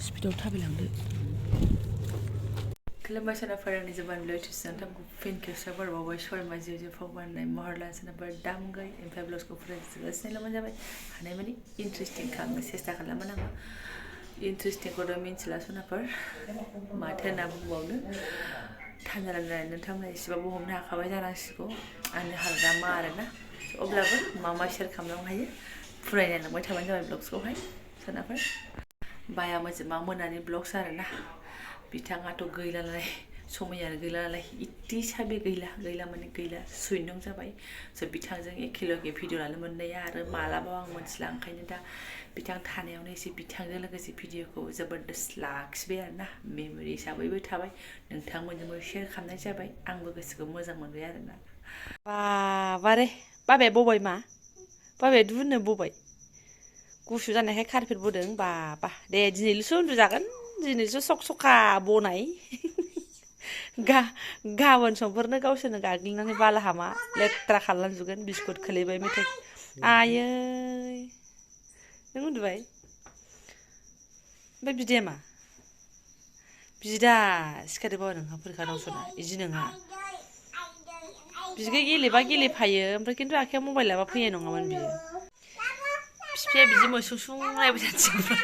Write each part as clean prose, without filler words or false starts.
स्पिडआव थाबायलांदो खुलुमबाय सोनाफोर आंनि जोबानब्लो नोंथांखौ फिन खेबसे बरबावबाय शर्मा जिउ फगबाननाय महरला सोनाफोर दामगै ओमफ्राय ब्लग्सखौ फरायगासिनो मोजाबाय हानायमानि इन्टारेस्टिं खालामनो सेस्था खालामो नामा इन्टारेस्टिंखौथ' मिन्थिला सोनाफोर माथो होनना बुंबावनो थान्दा राननानै नोंथांमोना एसेबाबो हमनो हाखाबाय जानांसिगौ आंनि हालोदा मा आरोना अब्लाबो मा शेयार खालामलांनो हायो फरायनायलांबाय थाबानो जाबाय ब्लग्सखौहाय सोनाफोर बाया मोजोमा मोनानि ब्लग्स आरोना बिथाङाथ' गैला नालाय समायानो गैला नालाय इत्तिसाबे गैला माने गैला सुइनं जाबाय स' बिथांजों एखेलगे भिडिअ लानो मोननाया आरो मालाबा आं मोनथिला ओंखायनो दा बिथां थानायावनो एसे बिथांजों लोगोसे भिडिअखौ जबरदस्त लाखिबाय आरोना मेम'रि हिसाबैबो थाबाय नोंथांमोनजोंबो शेयार खालामनाय जाबाय आंबो गोसोखौ मोजां मोनबाय आरोना बाबारे बाबाया बबाय मा बाबाया दुनो बबाय गुसु जानायखाय कारपेट बोदों बाबा दे दिनैल'सो उन्दुजागोन दिनैसो सक-सका बनाय गाबोन समफोरनो गावसोरनो गाग्लिनानै बालाहामा लेथ्रा खालामजोबगोन बिस्कुट खोलैबाय मेथाइ आयै नों उन्दुबाय ओमफ्राय बिदाया मा बिदा सिखारदो बाबा नोंहा फरिखा दंसना इदि नोंहा बिदिखै गेलेबा गेलेफायो ओमफ्राय खिन्थु आखाइयाव मबाइल लाबा फैनाय नङामोन बियो बिफाया बिदि मोसुं नायबाय थानोसै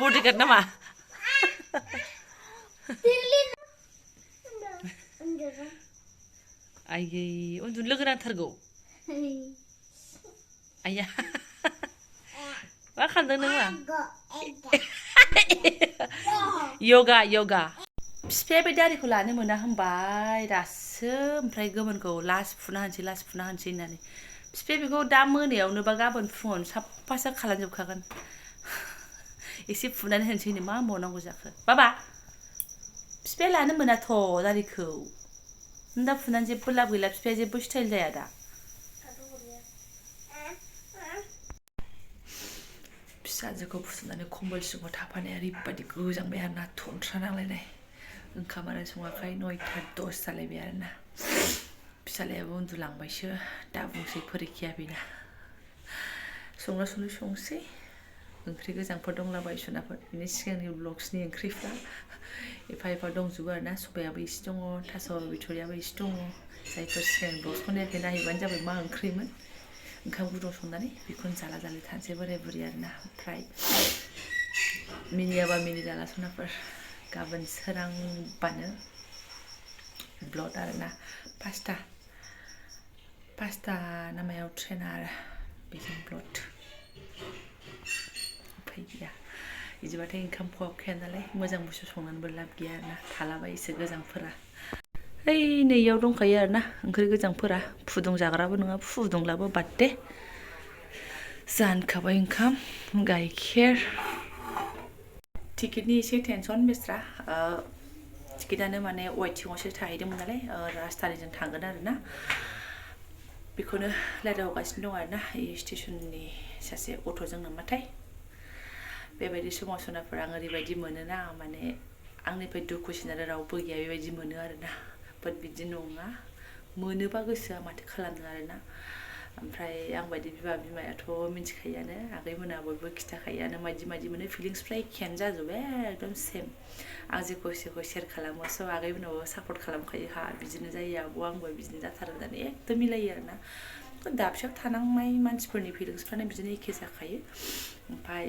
बडिगार्ड नामा आयै उन्दुनो लोगो नांथारगौ आया मा खालामदों नों मा यगा बिफाया बे दारिखौ लानो मोना होनबाय दासो ओमफ्राय गोमोनखौ लास्ट फुना होनोसै होननानै बिफाया बेखौ दा मोनायावनो बा गाबोन फुङावनो साफासो खालामजोबखागोन एसे फुनानै होनोसैनो मा होनबावनांगौ जाखो बाबा बिफाया लानो मोनाथ' दारिखौ दा फुनानै जेबो लाब गैला बिफाया जेबो स्टाइल जाया दा फिसाजोखौ फुथुनानै कम्बल सिङाव थाफानाया ओरैबायदि गोजांबाय आरोना थनथ्रा नांलायनाय ओंखामानो सङाखै 9:10 जालायबाय आरोना फिसालायाबो उन्दुलांबायसो दा बुंसै फरिखाया बेना संसै ओंख्रि गोजांफोर दंलाबाय सुनाफोर बिनि सिगांनि ब्लग्सनि ओंख्रिफ्रा एफा दंजोबो आरोना सबायाबो एसे दङ थास' बिथ'रियाबो एसे दङ जायफोर सिगांनि ब्लग्सखौ नायाखै नायहैबानो जाबाय मा ओंख्रिमोन ओंखाम गुदुं संनानै बेखौनो जाला थानोसै बोराय बुरि आरोना ओमफ्राय मिनियाबा मिनि जाला सनाफोर गाबोन सोरांबानो ब्लड आरोना पासथा नामायाव ट्रेना आरो बेजों ब्लड उफाय गैया बिदिबाथाय ओंखाम खहाबखाया नालाय मोजां बुस्थु संनानैबो लाब गैया आरोना थालाबायोसो गोजांफोरा ओइ नैयाव दंखायो आरोना ओंख्रि गोजांफोरा फुदुंजाग्राबो नङा फुदुंलाबो बाद दे जानखाबाय ओंखाम गाइखेर टिकेटनि एसे टेनसन बेस्रा टिकेटानो माने वेटिंआवसो थाहैदोंमोन नालाय राजधानिजों थांगोन आरोना बेखौनो रायदावगासिनो दं आरोना स्टेसननि सासे अट'जों नामाथाय बेबायदि समाव सोनाफोर आं ओरैबायदि मोनोना माने आंनिफ्राय दुखुसिन आरो रावबो गैया बेबायदि मोनो आरोना बाट बिदि नङा मोनोबा गोसोआ माथो खालामनो आरोना ओमफ्राय आं बायदि बिमायाथ' मिन्थिखायोआनो आगैमोना बयबो खिथाखायोआनो मायदि मोनो फिलिंसफ्रा एखेयानो जाजोबो एकदम सेम आं जेखौ शेयार खालामो स' आगैमोनाबो सापर्ट खालामखायो हा बिदिनो जायो आब' आंबो बिदिनो जाथारो होननानै एकदम मिलायो आरोना दाबसेयाव थानांनाय मानसिफोरनि फिलिंसफ्रानो बिदिनो एखे जाखायो ओमफ्राय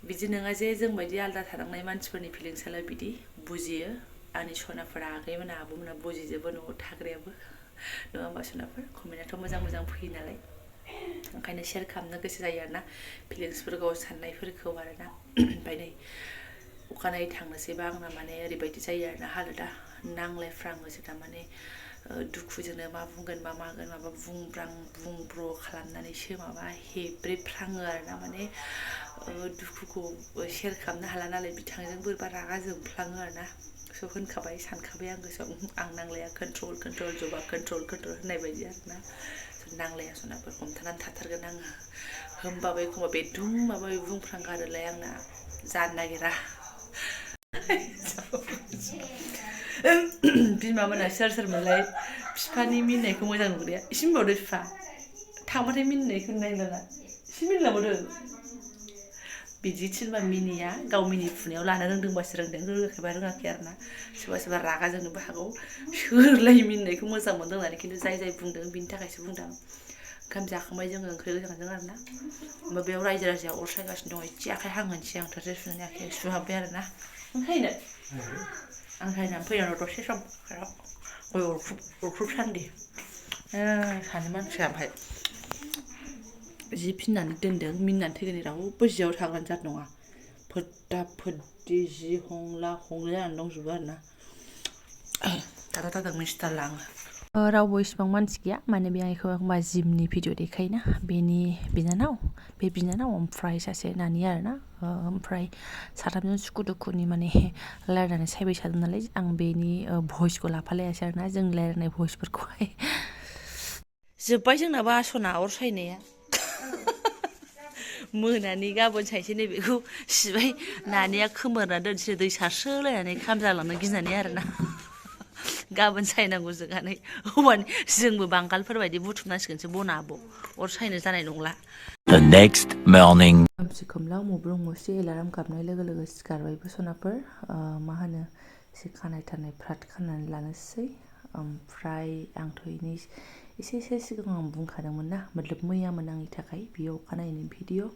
बिदि नङा जे जोंबायदि आलदा थानांनाय मानसिफोरनि फिलिंसआलाय बिदि बुजियो आंनि सनाफोरा आगैमोना आब'मोना बुजिजोबो न'आव थाग्रायाबो नङा होमबा सनाफोर कमेन्टआथ' मोजां फैयो नालाय ओंखायनो शेयार खालामनो गोसो जायो आरोना फिलिंसफोरखौ साननायफोरखौ आरोना ओमफ्राय नै अखानायै थांनोसैबा आंना माने ओरैबायदि जायो आरोना हालोदा नांलायफ्राङोसो थारमाने दुखुजोंनो मा बुंगोन मा मागोन माबा बुंब्र' खालामनानैसो माबा हेब्रेफ्राङो आरोना माने दुखुखौ शेयार खालामनो हाला नालाय बिथांजों बोरैबा रागा जोंफ्लाङो आरोना स' होनखाबाय सानखाबाय आं गोसोआव आं नांलाया कन्ट्रल जबा कन्ट्रल होननाय बायदि आरोना नांलाया सनाफोर हमथानानै थाथारगोन आङो होमबाबो एखमबा बेदुम माबा बुंफ्रांगारोलाय आंना जानो नागिरा बिमामोना सोरमोनलाय बिफानि मिनिनायखौ मोजां नुग्राया एसे मिनिबावदो बिफा थांबाथाय मिनिनायखौ नायलाङा एसे मिनिलांबावदो बिदि थिनबा मिनिया गाव मिनि फुनायाव लानो रोंदोंबासो रोंदों रोङाखैबा रोङाखै आरो ना सोरबा सोरबा रागा जोंनोबो हागौ सोरलाय मिनिनायखौ मोजां मोनदों होननानै खिन्थु जाय बुंदों बिनि थाखायसो बुंदों ओंखाम जाखांबाय जोङो ओंख्रि गोजांजों आरो ना ओमफ्राय बेयाव रायजो राजाया अर सायगासिनो दं एसे आखाइ हांहोनोसै आं थोरसि सुनानै आखाइ सुहाबबाय आरो ना ओंखायनो आं रायनानै फैनानै दसे सम गय अरख्रुब सान्दि सानै मानसिया ओमफ्राय जि फिन्नानै दोनदों मिनिनानै थैगोन रावबो जियाव थाग्रानो जाथ नङा फोद्दा फोद्दि जि हंला हंलि जानानै दंजोबो आरो ना दादा मिस्टार आङो रावबो इसिबां मानसि गैया माने बे एखमबा जिमनि भिडिअ देखायोना बेनि बिनानाव बे बिनानाव ओमफ्राय सासे नानि आरो ना ओमफ्राय साथामजों सुखु दुखुनि माने रायलायनानै सायबाय थादों नालाय आं बेनि भइसखौ लाफालायासै आरो ना जों रायलायनाय भइसफोरखौहाय जोब्बाय जोंनाबो आसना अर सायनाया मोनानि गाबोन सायसै नैबेखौ सिबाय नानिया खोमोरना दोनसै दै सारस्रोलायनानै खामजालांनो गिनानै आरो ना गाबोन सायनांगौ जोंहानै हौवानि जोंबो बांगालफोरबायदि बुथुमनांसिगोनसो बना आब' अर सायनो जानाय नंला The next morning खोमसि खोमलाव मुब्रुं मुसि एलार्म गाबनाय लोगो लोगो सिखारबायबो सनाफोर मा होनो एसे खानाय थानाय फ्रात खानानै लानोसै ओमफ्राय आंथ' एसे सिगां आं बुंखादोंमोन ना मतलब मैयामोन आंनि थाखाय बेयो अखानायैनि भिडिअ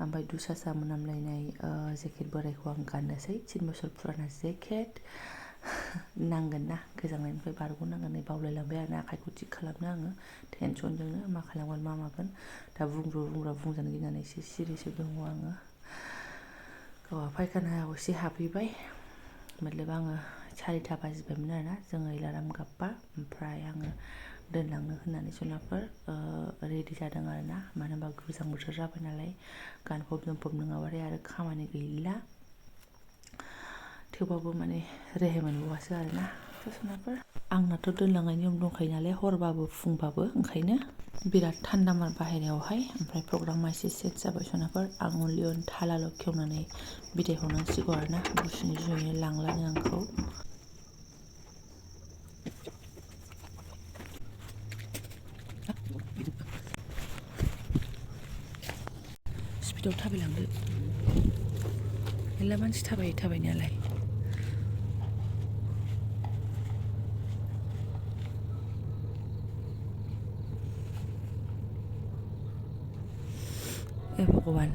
ओमफ्राय दुसासा मोनामलायनाय जेकेट बोरायखौ आं गाननोसै 3 बोसोर फुराना जेकेट नांगोन ना गोजांनायनिफ्राय बारग'नांगोन बावलायलांबाय आरो ना आखाइखौ थिग खालामनो आङो टेनसनजोंनो मा खालामगोन मा मागोन दा बुंब्रा बुंजानो गिनानै एसे सिरिसो दङ आङो गावहा फायखानायाव एसे हाबहैबाय मतलब आङो 4टा बाजिबायमोन आरो ना जोङो एलार्म गाबबा ओमफ्राय आङो दोनलांनो होननानै सनाफोर रेडि जादों आरो ना मानो होनबा गोजां बोथोर जाबाय नालाय गानफब जोमफब नङाबाथाय आरो खामानि गैला थेवबाबो माने रेहाय मोनबावासो आरो ना सनाफोर आंनाथ' दोनलांनाय नियम दंखायो नालाय हरबाबो फुंबाबो ओंखायनो बिराद थान्दामोन बाहेरायावहाय ओमफ्राय प्रग्रामा एसे सेट जाबाय सनाफोर आं अनलि थालाल' खेवनानै बिदाय हरनांसिगौ आरो ना गुसुनि जुयैनो लांलानो आंखौ स्पिडाव थाबायलांदो मेरला मानसि थाबायनायालाय भगबान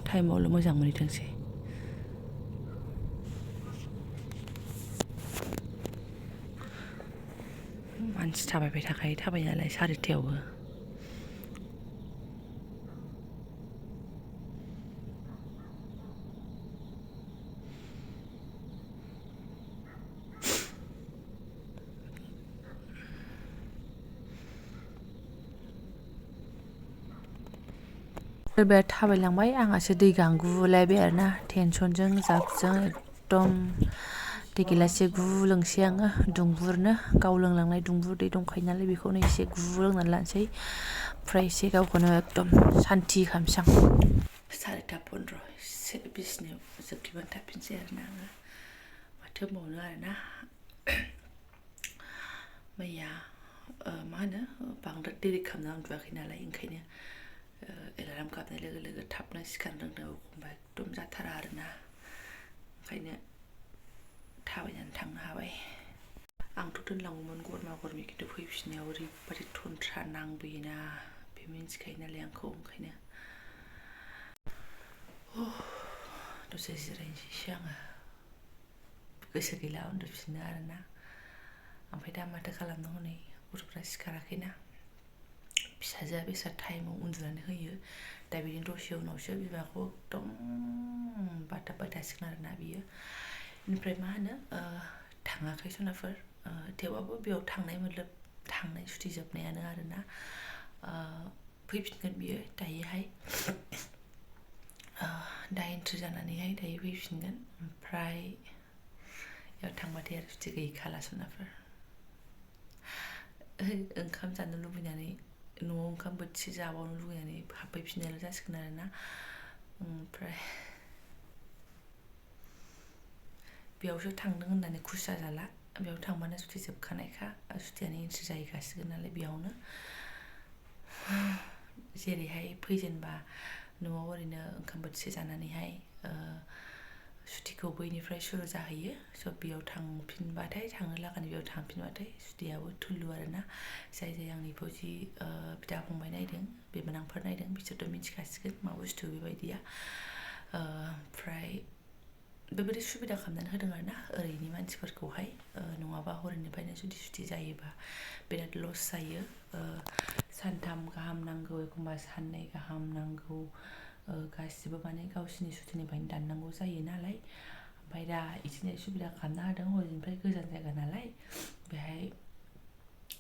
टाइमावल' मोजां मोनहैथोंसै मानसि थाबायबाय थाखायो थाबायनायालाय 4टायावबो सोरबाया थाबायलांबाय आंहासो दै गांगुलायबाय आरो ना टेनसनजों जाबजों एकदम दै गिलासे गु लोंसै आङो दुंबुरनो गाव लोंलांनाय दुंबुर दै दंखायो नालाय बेखौनो एसे गु लोंनानै लानोसै ओमफ्राय एसे गावखौनो एकदम सान्ति खालामसै आं 4:15 एसे बिसिनायाव जोबथेबानो थाफिनसै आरो ना आङो माथो होनबावनो आरो ना मैया मा होनो बांद्राय देरि खालामना उन्दुवाखै नालाय ओंखायनो एलार्म गाबनाय लोगो लोगो थाबनो सिखारनो रोंदों एखमबा एकदम जाथारा आरो ना ओंखायनो थाबायनानै थांनो हाबाय आंथ' दोनलाङोमोन गरमा गरमि खिन्थु फैफिननायाव ओरैबादि थन्थ्रा नांबोयोना बे मिन्थिखायो नालाय आंखौ ओंखायनो दसे जिरायनोसै आङो गोसो गैला उन्दुफिननो आरो ना ओमफ्राय दा माथो खालामनो हनै गथ'फ्रा सिखाराखैना फिसाजोआ बेसाद टाइमाव उन्दुनानै होयो दा बिदिनो दसे उनावसो बिमाखौ एकदम बाथाबबाय थासिगोन आरो ना बियो बेनिफ्राय मा होनो थाङाखै सनाफोर थेवबाबो बेयाव थांनाय सुथि जोबनायानो आरो ना फैफिनगोन बियो दायोहाय दा एन्ट्रि जानानैहाय दायो फैफिनगोन ओमफ्राय बेयाव थांबाथाय आरो सुथि गैखाला सनाफोर ओंखाम जानो लुबैनानै न'आव ओंखाम बोथिसे जाबावनो लुबैनानै हाबफैफिननायल' जासिगोन आरो ना ओमफ्राय बेयावसो थांदों होननानै खुसि जाला बेयाव थांबानो सुथि जोबखानायखा सुथियानो एन्ट्रि जाहैखासिगोन नालाय बेयावनो जेरैहाय फैजेनबा न'आव ओरैनो ओंखाम बोथिसे जानानैहाय सुटिखौ बैनिफ्राय सुरु जाहैयो स' बेयाव थांफिनबाथाय थांनो लागानि बेयाव थांफिनबाथाय सुटियाबो थुलु आरोना जाय आंनि फौजि बिदा फंबाय नायदों बिबोनांफोर नायदों बिसोरथ' मिथिखासिगोन मा बुस्थु बेबायदिया ओमफ्राय बेबायदि सुबिदा खालामनानै होदों आरोना ओरैनि मानसिफोरखौहाय नङाबा हरैनिफ्रायनो जुदि सुटि जायोबा बिराद लस जायो सानथाम गाहाम नांगौ एखमबा साननै गाहाम नांगौ गासिबो माने गावसिनि सुटिनिफ्रायनो दाननांगौ जायो नालाय ओमफ्राय दा इदिनो सुबिदा खालामना होदों हरैनिफ्राय गोजान जायगा नालाय बेहाय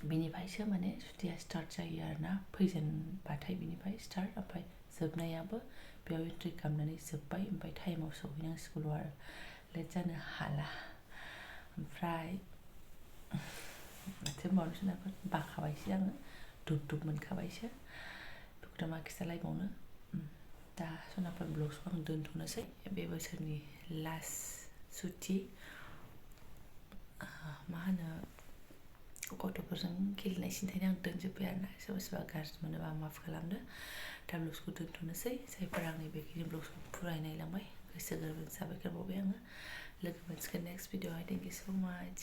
बिनिफ्रायसो माने सुटिया स्टार्ट जायो आरोना फैजेनबाथाय बिनिफ्राय स्टार्ट ओमफ्राय जोबनायाबो बेयाव एन्ट्रि खालामनानै जोब्बाय ओमफ्राय टाइमाव सहैनांसिगौल' आरो लेट जानो हाला ओमफ्राय माथो होनबावनो सोनाफोर बाखाबायसो आङो दुब मोनखाबायसो बेखौथ' मा खिथालायबावनो दा सनाफोर ब्लग्सखौ आं दोनथ'नोसै बे बोसोरनि लास्ट सुटि मा होनो गथ'फोरजों गेलेनाय सिन्थायनो आं दोनजोब्बाय आरोना सोरबा सोरबा गाज्रि मोनोबा माफ खालामदो दा ब्लग्सखौ दोनथ'नोसै जायफोरा आंनि बेखिनि ब्लग्सखौ फुराय नायलांबाय गोसो गोरबोनि साबायखर बावबाय आङो लोगो मोनसिगोन नेक्स्ट भिडिअ'आवहाय थेंक इउ स' माच